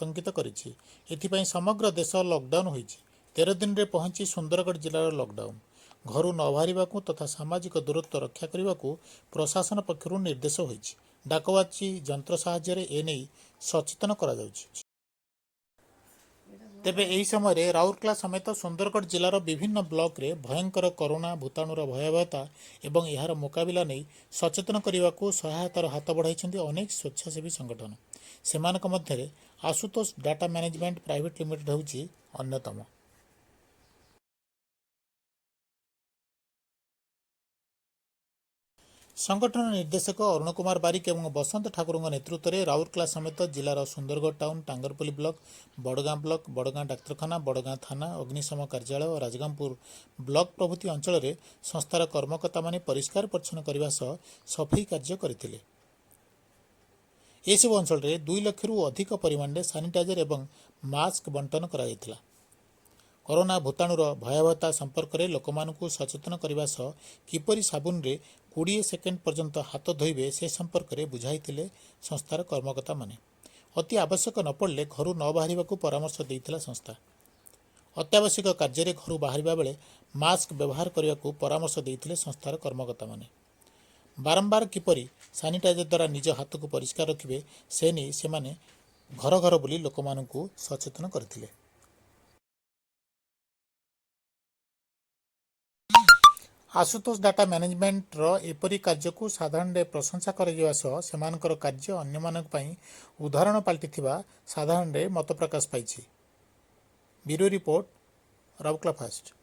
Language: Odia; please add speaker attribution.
Speaker 1: ଆତଙ୍କିତ କରିଛି। ଏଥିପାଇଁ ସମଗ୍ର ଦେଶ ଲକଡାଉନ୍ ହୋଇଛି। 13 ଦିନରେ ପହଞ୍ଚି ସୁନ୍ଦରଗଡ଼ ଜିଲ୍ଲାର ଲକଡାଉନ୍। ଘରୁ ନ ବାହାରିବାକୁ ତଥା ସାମାଜିକ ଦୂରତ୍ୱ ରକ୍ଷା କରିବାକୁ ପ୍ରଶାସନ ପକ୍ଷରୁ ନିର୍ଦ୍ଦେଶ ହୋଇଛି। ଡାକବାଜି ଯନ୍ତ୍ର ସାହାଯ୍ୟରେ ଏନେଇ ସଚେତନ କରାଯାଉଛି। ତେବେ ଏହି ସମୟରେ ରାଉରକେଲା ସମେତ ସୁନ୍ଦରଗଡ଼ ଜିଲ୍ଲାର ବିଭିନ୍ନ ବ୍ଲକରେ ଭୟଙ୍କର କରୋନା ଭୂତାଣୁର ଭୟାବହତା ଏବଂ ଏହାର ମୁକାବିଲା ନେଇ ସଚେତନ କରିବାକୁ ସହାୟତାର ହାତ ବଢ଼ାଇଛନ୍ତି ଅନେକ ସ୍ୱେଚ୍ଛାସେବୀ ସଂଗଠନ। ସେମାନଙ୍କ ମଧ୍ୟରେ Ashutosh data management private limited ହେଉଛି ଅନ୍ୟତମ। ସଂଗଠନ ନିର୍ଦ୍ଦେଶକ ଅରୁଣ କୁମାର ବାରିକ ଏବଂ ବସନ୍ତ ଠାକୁରଙ୍କ ନେତୃତ୍ୱରେ ରାଉରକେଲା ସମେତ ଜିଲ୍ଲାର Sundargarh town, Tangarpali block, Badagaon block, Badagaon ଡାକ୍ତରଖାନା, ବଡ଼ଗାଁ ଥାନା, ଅଗ୍ନିଶମ କାର୍ଯ୍ୟାଳୟ ଓ ରାଜଗାଙ୍ଗପୁର ବ୍ଲକ ପ୍ରଭୃତି ଅଞ୍ଚଳରେ ସଂସ୍ଥାର କର୍ମକର୍ତ୍ତାମାନେ ପରିଷ୍କାର ପରିଚ୍ଛନ୍ନ କରିବା ସହ ସଫେଇ କାର୍ଯ୍ୟ କରିଥିଲେ। ଏସବୁ ଅଞ୍ଚଳରେ 2 ଲକ୍ଷରୁ ଅଧିକ ପରିମାଣରେ ସାନିଟାଇଜର ଏବଂ ମାସ୍କ ବଣ୍ଟନ କରାଯାଇଥିଲା। କରୋନା ଭୂତାଣୁର ଭୟାବହତା ସମ୍ପର୍କରେ ଲୋକମାନଙ୍କୁ ସଚେତନ କରିବା ସହ କିପରି ସାବୁନରେ 20 ସେକେଣ୍ଡ ପର୍ଯ୍ୟନ୍ତ ହାତ ଧୋଇବେ, ସେ ସମ୍ପର୍କରେ ବୁଝାଇଥିଲେ ସଂସ୍ଥାର କର୍ମକର୍ତ୍ତାମାନେ। ଅତି ଆବଶ୍ୟକ ନ ପଡ଼ିଲେ ଘରୁ ନ ବାହାରିବାକୁ ପରାମର୍ଶ ଦେଇଥିଲା ସଂସ୍ଥା। ଅତ୍ୟାବଶ୍ୟକ କାର୍ଯ୍ୟରେ ଘରୁ ବାହାରିବା ବେଳେ ମାସ୍କ ବ୍ୟବହାର କରିବାକୁ ପରାମର୍ଶ ଦେଇଥିଲେ ସଂସ୍ଥାର କର୍ମକର୍ତ୍ତାମାନେ। ବାରମ୍ବାର କିପରି ସାନିଟାଇଜର ଦ୍ୱାରା ନିଜ ହାତକୁ ପରିଷ୍କାର ରଖିବେ, ସେ ନେଇ ସେମାନେ ଘର ଘର ବୁଲି ଲୋକମାନଙ୍କୁ ସଚେତନ କରିଥିଲେ। ଆଶୁତୋଷ ଡାଟା ମ୍ୟାନେଜମେଣ୍ଟର ଏପରି କାର୍ଯ୍ୟକୁ ସାଧାରଣରେ ପ୍ରଶଂସା କରାଯିବା ସହ ସେମାନଙ୍କର କାର୍ଯ୍ୟ ଅନ୍ୟମାନଙ୍କ ପାଇଁ ଉଦାହରଣ ପାଲଟିଥିବା ସାଧାରଣରେ ମତପ୍ରକାଶ ପାଇଛି। Bureau report, Rourkela first.